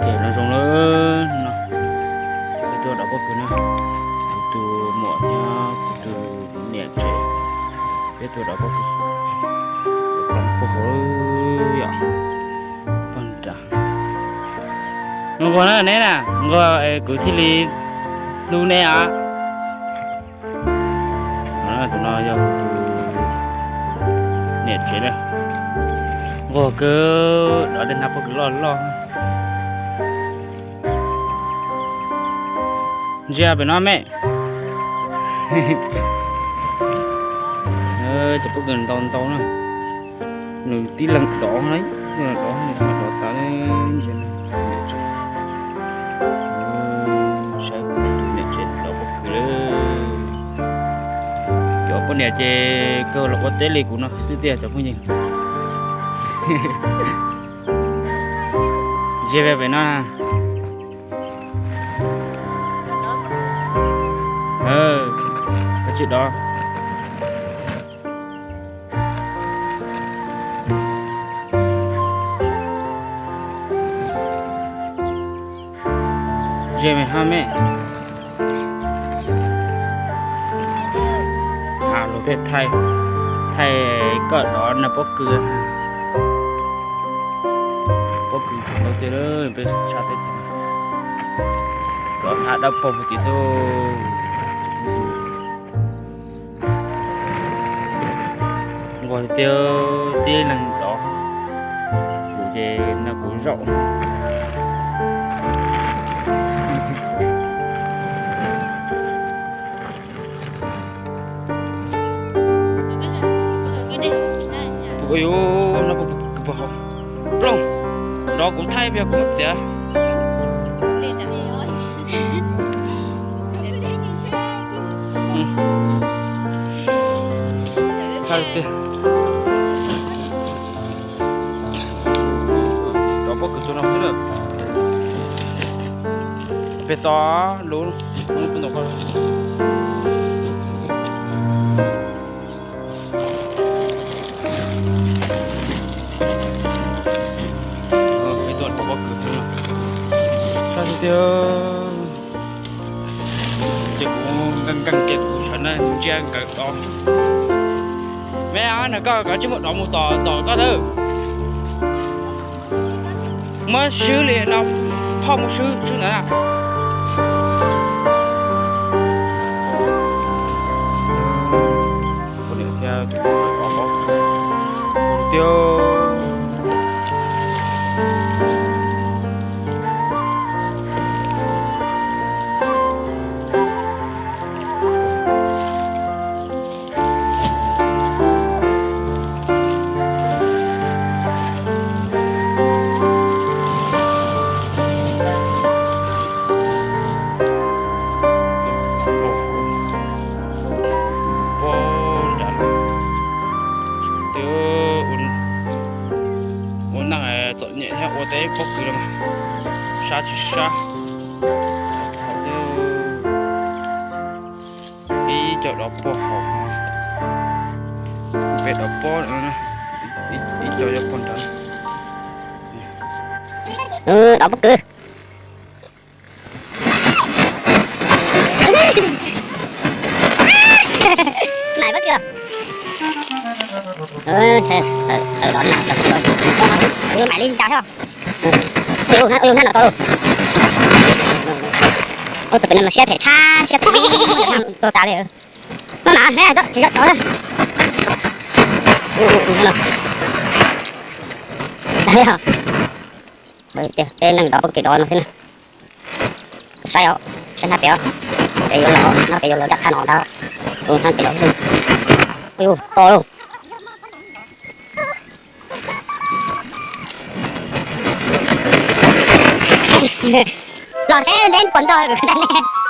Ces no zoo lawm no, peb tuaj dov pob kws na, kuv tus muam thiab kuv tus niam tsev, peb tuaj dov pob kws, pog hauv yom, pog nram. Nquag na neb na, nquag kuv thiaj li hlub neb os. Tus no yog kuv tus niam tsev na, nquag kawg, dov tej hnab pob kws loj loj. Ntsia pem no me, cov pob kws ntau ntau na, nws tib leeg dov na, dov dov tas, saib niam tsev dov pob kws lawm. Cov poj niam ces kawg los ua teb li kuv no xwb tiag cov phooj ywg. Ntsia pem no, koj tsis dov. Ze me ha me, lug tej thaij, thaij koj dov na pob kws, pob kws tau tej peb tshaj teb chaws, dov hab dawb paug puag tim tug. Nquag tiag, tib leeg dov, kuv ces no kuv zaum. Ua yuv no puag hauv ploog, nrov kuv thaij pia kuv txiav. Thaij tiag. Rov pob kws tus no xwb na. Pem tod lub, lub ntawm koj. Peb tuaj rov pob kws tus no. Sab tiag tiag. Ces kuv nkees nkees ces kuv sawv na ntsia nkawd dov. Me, nws koj kov tsij muab dov mus tom tom koj tawb. Muab swb li no, phauj muab swb swb ntawd na. Poj niam thiab tus poj niam tiag. Ua neej txom nyem thiab ua teb pob kws los mas sab tsis sab. Ib co dov pob hauv, peb dov pob, ib co yog pob nrad. Dov pob kws. Nais pob kws los. Tawm dov na, tawm dov. Kuv yuav maim li cas thiab. Ua yus hnab no tau lauj. Ua tus pem no mas siab phem tshaj, siab phem tuag tas li. Maj mam, tsis tso tod. Peb neeg dov pob kws dov no xwb na. Saib os, saib hnab pem os. Pem yuav los, hnab pem yuav los dab qab no ntag. Hnab pem los. Ua yus to lauj. Los seb deb puas ntog kuv ntag ne.